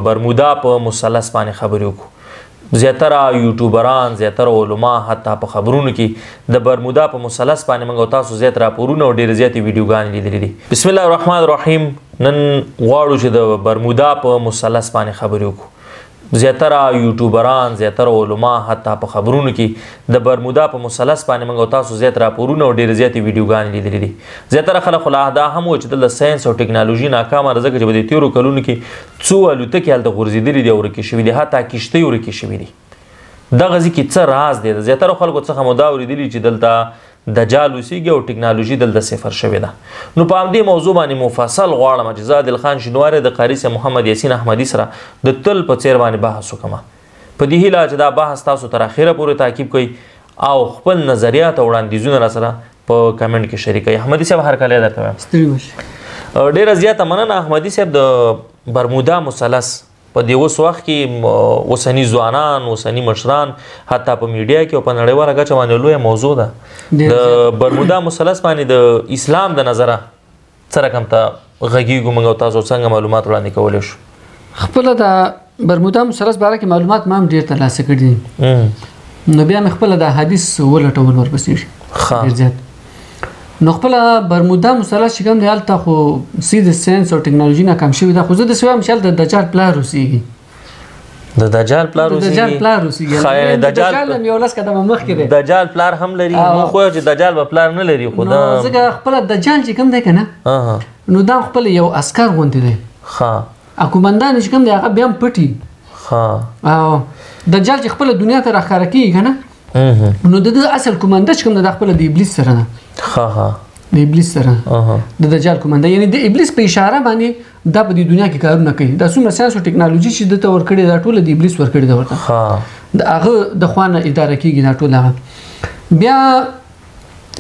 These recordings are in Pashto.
برمودا په مثلث باندې خبرې وکړو. زیاتره یوټیوبران، زیاتره علما، حتی په خبرونو کې د برمودا په مثلث باندې موږ تاسو زیات راپورونه او ډېر زیاتې ویډیوګانې لیدلې دي. بسم الله الرحمن الرحیم. نن غواړو چې د برمودا په مثلث باندې خبرې وکړو. زیاتره یوټیوبران، زیاتره علما، حتی په خبرونو کې د برمودا په مثلث باندې موږ تاسو زیات راپورونه او ډېر زیاتې ویډیوګانې لیدلې دي. زیاتره خلک خو لا دا هم وایي چې دلته ساینس او ټکنالوژي ناکامه ده، ځکه چې په دې تېرو کلونو کې څو الوتکې هلته غورځېدلې دي او ورکې شوې دي، حتی کښتۍ ورکې شوې دي. دغه ځای کې څه راز دی؟ د زیاترو خلکو څخه مو دا اورېدلي چې دلته دجال اوسېږي او ټکنالوژي دلته صفر شوې ده. نو په همدې موضوع باندې مفصل غواړم چې زه عادل خان شینواری د قاري صاحب محمد یاسین احمدي سره د تل په څېر باندې بحث وکړم، په دې هیله چې دا بحث تاسو تر اخره پورې تعقیب کړئ او خپل نظریات او وړاندیزونه را سره په کمنټ کې شریک کړئ. احمدي صاحب هرکلی درته وایم. ستړي مه شئ. ډېره زیاته مننه احمدي صاحب. د برمودا مثلث په دې اوس وخت کې اوسني ځوانان، اوسني مشران، حتی په میډیا کې او په نړیواله کچه باندې لویه موضوع ده. د برمودا مثلث باندې د اسلام د نظره څه رقم ته غږیږو موږ او تاسو څنګه معلومات وړاندې کولی شو؟ خپله د برمودا مثلث باره کې معلومات ما هم ډېر ترلاسه کړي دي، نو بیا مې خپله د حدیث ولټول ورپسې ډېر زیات. نو خپله برمودا مثلث چې کوم دی هلته خو سید ساینس او ټکنالوژي ناکام شوې ده، خو زه داسې وایم چې هلته د دجال پلار اوسېږي. د دجال پلار اوسېږي؟ د دجال پلار اوسېږي. دجال هم یو لس قدمه مخکې دی. دجال پلار هم لري؟ مونږ خو چې دجال به پلار نه لري، خو دا ځکه خپله دجال چې کوم دی که نه، نو دا خپله یو عسکر غوندې دی. ښه، قومندان چې کوم دی هغه بیا هم پټي. او دجال چې خپله دنیا ته راښکاره کېږي که نه، نو د ده اصل قومنده چې کوم ده دا خپله د ابلیس سره ده. د ابلیس سره د دجال قومنده، یعنی د ابلیس په اشاره باندې دا په دې دنیا کې کارونه کوي. دا څومره ساینس او ټکنالوژي چې ده ته ورکړې دا ټوله د ابلیس ورکړې ده ورته. د هغه د خوا نه اداره کېږي دا ټول. هغه بیا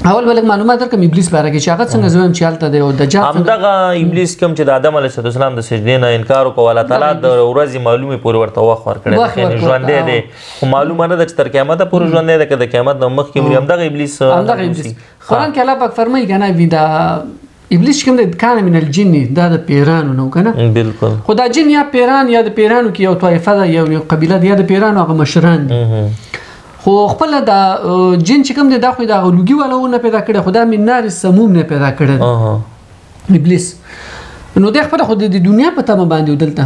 اول به لږ معلومات درکړم ابلیس باره کې چې هغه څنګه زه وایم چې هلته دی او دجال همدغه ابلیس کوم چې د آدم علیه السلام د سجدې نه انکار وکړ، الله تعالی د ورځې معلومې پورې ورته وخت ورکړی دی، یعنې ژوندی دی، خو معلومه نه ده چې تر قیامته پورې ژوندی دی که د قیامت نه مخکې مري. همدغه ابلیس، همدغه ابلیس قرآن کې الله پاک فرمایي که نه، وي دا ابلیس چې کوم دی کان من الجن، دا د پیرانو نه که نه؟ بالکل. خو دا جن یا پیران یا د پیرانو کې یو طایفه ده، یو قبیله ده، یا د پیرانو هغه مشران دي. خو خپله دا جن چې کوم دی دا خو د هغه لوګي والا ونه پیدا کړی، خو دا من نار سموم نه پیدا کړی دی ابلیس. نو دی خپله خو د دنیا په تمه باندې و دلته،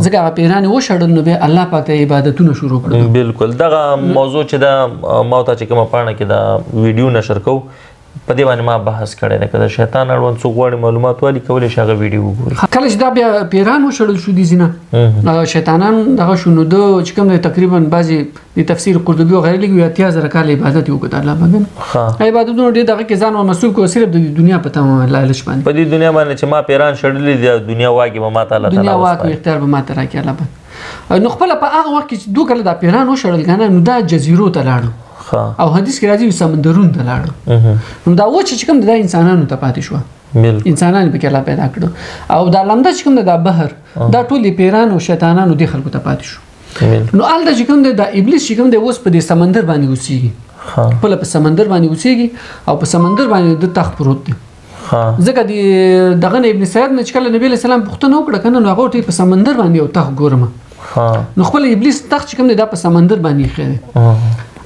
ځکه هغه پیران یې وشړل، نو بیا الله پاک ته عبادتونه شروع کړل. بالکل. دغه موضوع چې دا ما ته چې کومه پاڼه کې دا ویډیو نشر کوو په دې باندې ما بحث کړی دی، که د شیطان اړوند څوک غواړي معلومات والي کولی شي هغه ویډیو وګوري. کله چې دا بیا پیران وشړل شو دي ځینه شیطانان دغه شو، نو ده چې کوم دی تقریبا بعضې د تفسیر قرطبي وغیره لیکي 80,000 کاله عبادت یې وکړ الله پاک. عبادتونه ډېر دغه کې ځان ور مصروف کړو، صرف د دنیا په تمه لالچ باندې. په دې دنیا باندې چې ما پیران شړلي دي، دنیا واګې به ماته الله تعالی دنیا واک اختیار به ماته راکړي الله پاک. نو خپله په هغه وخت کې چې دوه کله دا پیران وشړل که نه، نو دا جزیرو ته لاړو او حدیث کې راځي سمندرونو ته لاړو. نو دا وچه چې کوم ده دا انسانانو ته پاتې شوه، انسانان پکې الله پیدا کړو. او دا لمده چې کوم ده دا بحر، دا ټول پیرانو او شیطانانو دې خلکو ته پاتې شو. نو هلته چې کوم دی دا ابلیس چې کوم دی اوس په دې سمندر باندې اوسېږي، خپله په سمندر باندې اوسېږي او په سمندر باندې د تخت پروت دی. ځکه د دغه نه ابن سید نه چې کله نبي علیه السلام پوښتنه وکړه که نه، نو هغه ورته په سمندر باندې یو تخت ګورم. نو خپل ابلیس تخت چې کوم دی دا په سمندر باندې ایښی دی.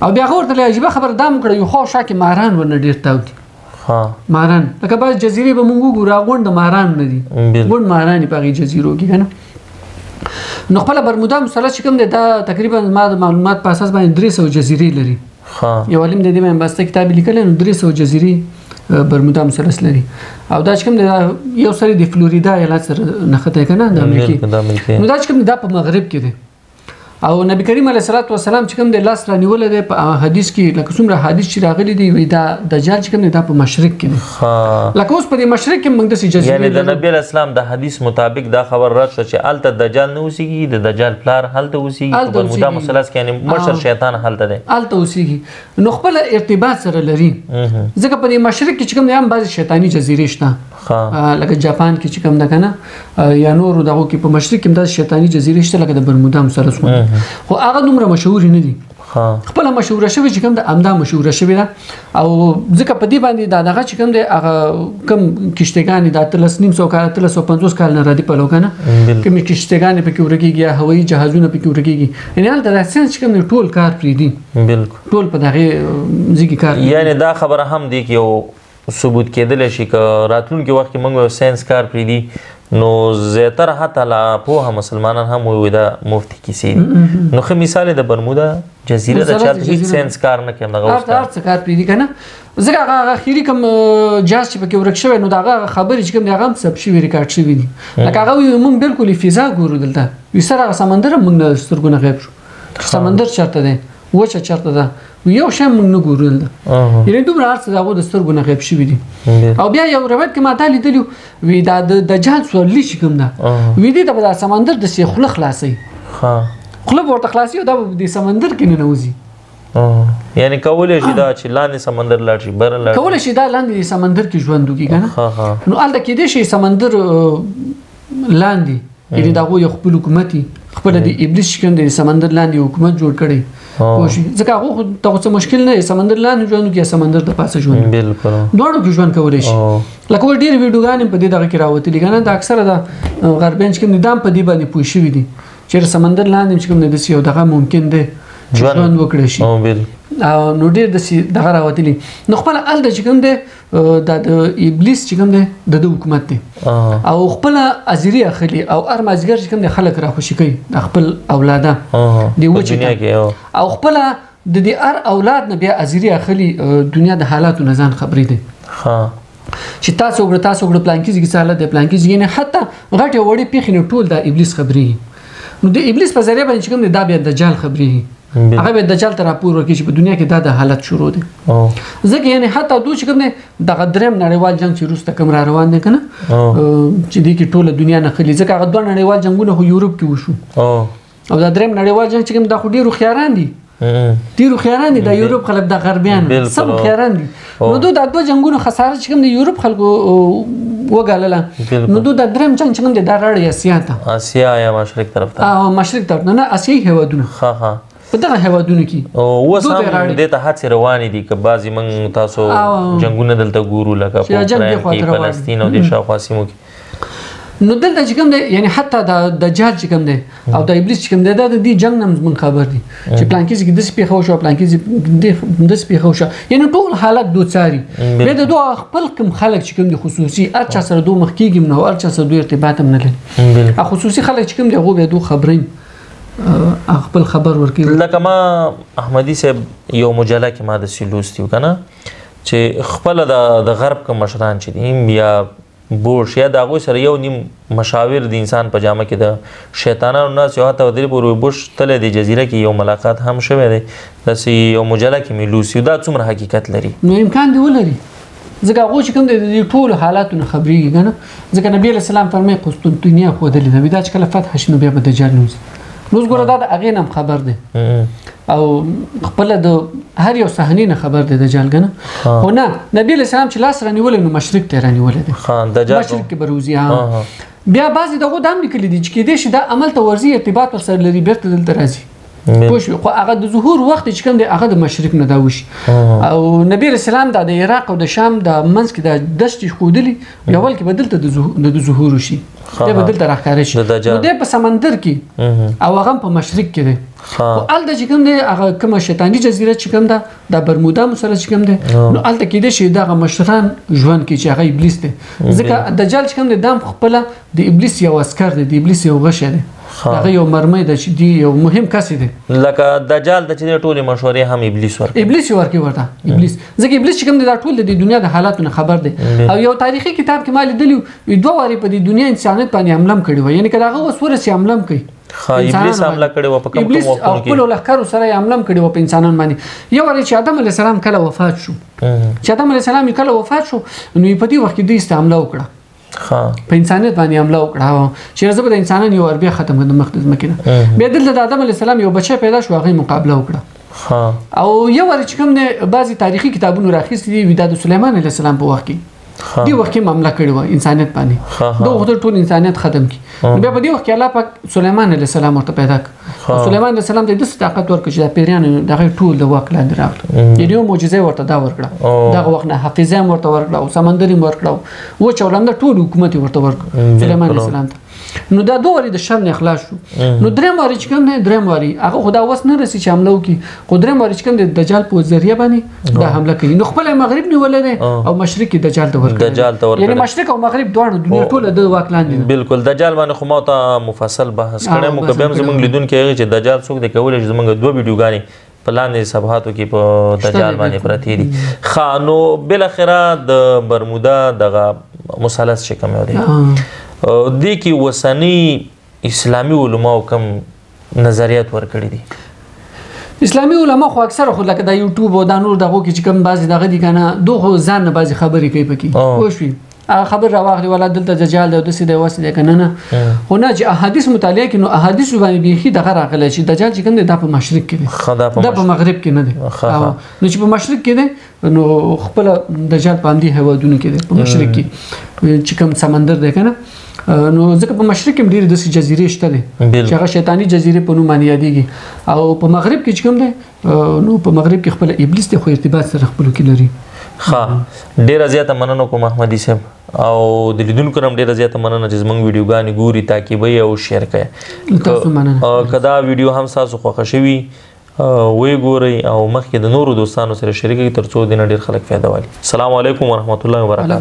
او بیا هغه ورته له عجیبه خبره دا هم وکړه، یو خوا شا کې ماران ورنه ډېر تاو دي. ماران لکه بعض جزیرې به مونږ وګورو هغه غونډ ماران نه دي، غونډ ماران دي په هغې جزیرو کې که نه. نو خپله برمودا مثلث چې کوم دی دا تقریبا زما د معلومات په اساس باندې 300 جزیرې لري. یو عالم دی دې باندې بسته کتاب یې لیکلی، نو 300 جزیرې برمودا مثلث لري. او دا چې کوم دی یو سر د فلوریدا ایالت سره نښتی که نه، د امریکې. نو دا چې کوم دی دا په مغرب کې دی. او نبی کریم علیه الصلاة والسلام چې کوم دی لاس رانیولی دی په حدیث کې، لکه څومره حدیث چې راغلی دی وایي دا دجال چې کوم دی دا په مشرق کې دی. لکه اوس په دې مشرق کې موږ داسې جزیرې یعنې د نبی علیه السلام د حدیث مطابق دا خبر رد شوه چې هلته دجال نه اوسېږي، د دجال پلار هلته اوسېږي، په برمودا مثلث کې، یعنې مشر شیطان هلته دی، هلته اوسېږي. نو خپله ارتباط سره لري، ځکه په دې مشرق کې چې کوم دی هم بعضې شیطاني جزیرې شته، لکه جاپان کې چې کوم ده که نه، یا نورو دغو کې په مشرق کې هم داسې شیطاني جزیرې شته لکه د برمودا مثلث غوندې، خو هغه دومره مشهورې نه دي. خپل مشهوره شوی چې کوم د امدا مشهوره شوی ده. او ځکه په دې باندې دا دغه چې کوم دی هغه کوم کشتګانې د 1350 کال 1350 کال نه ردی په لوکنه کوم کشتګانې پکې ورکیږي، هوایي جهازونه پکې ورکیږي، یعنی هلته د ساينس چې کوم ټول کار پرېږدي، بالکل ټول په دغه ځای کار. یعنی دا خبره هم دی کې یو ثبوت کېدلی شي که راتلونکي وخت کې موږ یو ساينس کار پرېږدي نو زیاتره حتی لا پوهه مسلمانان هم وایي دا مفتي کیسې دي. نو ښه مثال یې د برمودا جزیره ده چې هلته هېڅ ساينس کار نه کوي، همدغه اوس هر څه کار پرېږدي که نه. ځکه هغه اخري کوم جهاز چې پکې ورک شوی نو د هغه خبرې چې کوم دی هغه هم ثبت شوي، ریکارډ شوي دي. لکه هغه وایي موږ بالکل فضا ګورو دلته، وي سره هغه سمندر هم موږ نه سترګو نه غیب شو، سمندر چېرته دی، وچه چېرته ده، یو شی موږ نه ګورو دلته. یعنې دومره هر څه د هغو د سترګو نه غیب شوي دي. او بیا یو روایت کې ما دا لیدلي وي دا د دجال سورلي چې کوم ده وي دې ته به دا سمندر داسې خوله خلاصوي، خوله به ورته خلاصوي او دا به د سمندر کې ننوځي. یعنی کولی شي دا چې لاندې سمندر لاړ شي، بره لاړ شي، کولی شي دا لاندې سمندر کې ژوند وکړي که نه. نو هلته کېدای شي سمندر لاندې یعنې د هغو یو خپل حکومت وي، خپله د ابلیس چې کوم دی د سمندر لاندې حکومت جوړ کړی. پوه شي ځکه هغه خو ته خو څه مشکل نه دی، سمندر لاندې ژوند وکړي یا سمندر د پاسه ژوند، بالکل دواړو کې ژوند کولی شي. لکه اوس ډېرې ویډیوګانې په دې دغه کې راوتلي که نه، دا اکثره د غربیان چې کوم دي دا هم په دې باندې پوه شوي دي چې سمندر لاندې چې کوم دی داسې یو دغه ممکن دی چې ژوند وکړی شي. نو ډېر داسې دغه راوتلي. نو خپله هلته چې کوم دی دا د ابلیس چې کوم دی د ده حکومت دی او خپله ازري اخلي او هر مازدیګر چې کوم دی خلک راخوشي کوي د خپل اولاده د وچې او خپله د دې هر اولاد نه بیا ازري اخلي، دنیا د حالاتو نه ځان خبرې دی چې تاسو وګړه تاسو وګړه پلانکي ځای کې څه حالت دی، پلانکي ځای، یعنې حتی غټې وړې پېښې نه ټول دا ابلیس خبرېږي. نو د ابلیس په ذریعه باندې چې کوم دی دا بیا دجال خبرېږي، هغه به دجال ته راپور ورکړي چې په دنیا کې دا د حالت شروع دی. ځکه یعنې حتی دوی چې کوم دی دغه دریم نړیوال جنګ چې وروسته کوم را روان دی که نه چې دې کې ټوله دنیا نښلي، ځکه هغه دوه نړیوال جنګونه خو یورپ کې وشو او دا دریم نړیوال جنګ چې کوم دا خو ډېر هوښیاران دي، ډېر هوښیاران دي دا یورپ خلک، دا غربیان سم هوښیاران دي. نو دوی دا دوه جنګونو خساره چې کوم دی یورپ خلکو وګالله، نو دوی دا دریم جنګ چې کوم دی دا راړي اسیا ته، اسیا یا مشرق طرف ته، مشرق طرف ته نه اسیایي هېوادونه، په دغه هېوادونو کې اوس هم دې ته هڅې روانې دي. که بعضې موږ تاسو جنګونه دلته ګورو لکه په اوکراین کې، فلسطین او دې شاوخوا سیمو کې. نو دلته چې کوم دی یعنې حتی دا دجال چې کوم دی او دا ابلیس چې کوم دی دا د دې جنګ نه زموږ خبر دي چې پلانکي ځای کې داسې پېښه وشوه، پلانکي ځای داسې پېښه وشوه، یعنې ټول حالت دوی څاري. بیا د دوی خپل کوم خلک چې کوم دي خصوصي هر چا سره دوی مخ کېږي نه، هر چا سره دوی ارتباط هم نه لري. خصوصي خلک چې کوم دي هغو بیا دوی خبروي، خپل خبر ورکوي. لکه ما احمدي صاحب یو مجله کې ما داسې لوستي و که نه چې خپله د غرب کوم مشران چې دي یا بوش یا د هغوی سره یو نیم مشاور د انسان په جامه کې د شیطانانو ناست یو، حتی درې پورې بوش تللی دی جزیره کې یو ملاقات هم شوی دی، داسې یو مجله کې مې لوستي. دا څومره حقیقت لري؟ نو امکان دی ولري، ځکه هغو چې کوم دی د دې ټولو حالاتو نه خبرېږي که نه. ځکه نبي علیه السلام فرمایي قسطنطنیه ښودلې ده، دا چې کله فتح شي نو بیا به دجال نوځي. نو اوس ګوره دا د هغې نه هم خبر دی او خپله د هر یو صحنې نه خبر دی دجال که نه. خو نه نبي علیه السلام چې لاس رانیولی نو مشرق ته یې رانیولی دی، مشرق کې به روځي. بیا بعضې دغو دا هم لیکلي دي چې کېدای شي دا عمل ته ورځي، ارتباط ورسره لري، بېرته دلته راځي. پوه شوې؟ خو هغه د ظهور وخت چې کوم دی هغه د مشرق نه دا وشي. او نبي علیه السلام دا د عراق او د شام د منځ کې دا دشتې ښودلي، اول کې به دلته د ظهور وشي، دی به دلته راښکاره شي. نو دی په سمندر کې او هغه هم په مشرق کې دی. خو هلته چې کوم دی هغه کومه شیطاني جزیره چې کوم ده دا برمودا مثلا چې کوم دی، نو هلته کېدای شي دغه مشران ژوند کوي چې هغه ابلیس دی. ځکه دجال چې کوم دی دا هم خپله د ابلیس یو عسکر دی، د ابلیس یو غشی دی، هغه یو مرمۍ ده چې دی یو مهم کس دی. لکه دجال ته چې ټولې مشورې هم ابلیس ورکوي، ابلیس یې ورکوي ورته ابلیس. ځکه ابلیس چې کوم دی دا ټول د دې دنیا د حالاتو نه خبر دی. او یو تاریخي کتاب کې ما لیدلی دوه وارې په دې دنیا انسانیت باندې حمله هم کړې وه، یعنې که د هغه اوس ورسي حمله هم کوي. ابلیس حمله کړې وه په کوم کوم وختونو کې؟ ابلیس او خپلو لښکرو سره یې حمله هم کړې وه په انسانانو باندې. یو وارې چې آدم علیه السلام کله وفات شو، چې آدم علیه السلام یې کله وفات شو نو یې په دې وخت کې دوی حمله وکړه، په انسانیت باندې حمله وکړه چې زه به د انسانانو یو وار بیا ختم کړم د مخ د ځمکې نه. بیا دلته د آدم علیه السلام یو بچی پیدا شو، هغه یې مقابله وکړه. او یو وار چې کوم دی بعضې تاریخي کتابونو راخیستي دي دا د سلیمان علیه السلام په وخت کې دې وخت کې حمله کړې وه انسانیت باندې، دوی غوښتل ټول انسانیت ختم کړي. بیا په دې وخت کې الله پاک سلیمان علیه السلام ورته پیدا کړ. سلیمان علیه السلام ته داسې طاقت ورکړ چې دا پیریان دغه ټول د واک لاندې راغله، یعنې یو معجزه ورته دا ورکړه. دغه وخت نه حافظه هم ورته ورکړه او سمندر یې ورکړه وچه او لمده ټول حکومت یې ورته ورکړ سلیمان علیه السلام ته. نو دا دوه وارې د شر نه خلاص شو. نو دریم وارې چې کوم دی، دریم وارې هغه خو دا وس نه رسي چې حمله وکړي، خو دریم وارې چې کوم دی دجال په ذریعه باندې دا حمله کوي. نو خپل مغرب نیولی دی او مشرق یې دجال ته ورکړی، یعنې مشرق او مغرب دواړو دنیا ټوله د واک لاندې ده. بالکل. دجال باندې خو ما ته مفصل بحث کړی، مو که بیا هم زموږ لیدونکي هغه چې دجال څوک دی کولی شي زموږ دوه ویډیوګانې په لاندې صفحاتو کې په دجال باندې پرتې دي. ښه، نو بالاخره د برمودا دغه مثلث چې کوم یو دی، دې کې اوسني اسلامي علماو کوم نظریات ورکړي دي؟ اسلامي علما خو اکثره خو لکه دا یوټیوب او دا نور دغو کې چې کوم بعضې دغه دي که نه، دوی خو ځان نه بعضې خبرې کوي پکې، پوه شوې؟ هغه خبر راواخلي ولا دلته دجال دی او داسې دی واسې دی که نه، نه خو نه چې احادیث مطالعه کړي نو احادیثو باندې بیخي دغه راغلی چې دجال چې کوم دی دا په مشرق کې دی، دا په مغرب کې نه دی. نو چې په مشرق کې دی نو خپله دجال په همدې هېوادونو کې دی، په مشرق کې چې کوم سمندر دی که نه، نو ځکه په مشرق کې هم ډېرې داسې جزیرې شته دی چې هغه شیطاني جزیرې په نوم باندې یادېږي. او په مغرب کې چې کوم دی نو په مغرب کې خپله ابلیس دی، خو ارتباط سره خپلو کې لري. ښه، ډېره زیاته مننه کوم احمدي صاحب، او د لیدونکو نه هم ډېره زیاته مننه چې زموږ ویډیوګانې ګوري، تعقیبوي او share کوي. تاسو مننه. که دا ویډیو هم ستاسو خوښه شوي ویې ګورئ او مخکې د نورو دوستانو سره شریک کړئ تر څو دې نه ډېر خلک فایده والي. السلام علیکم ورحمت الله وبرکاته.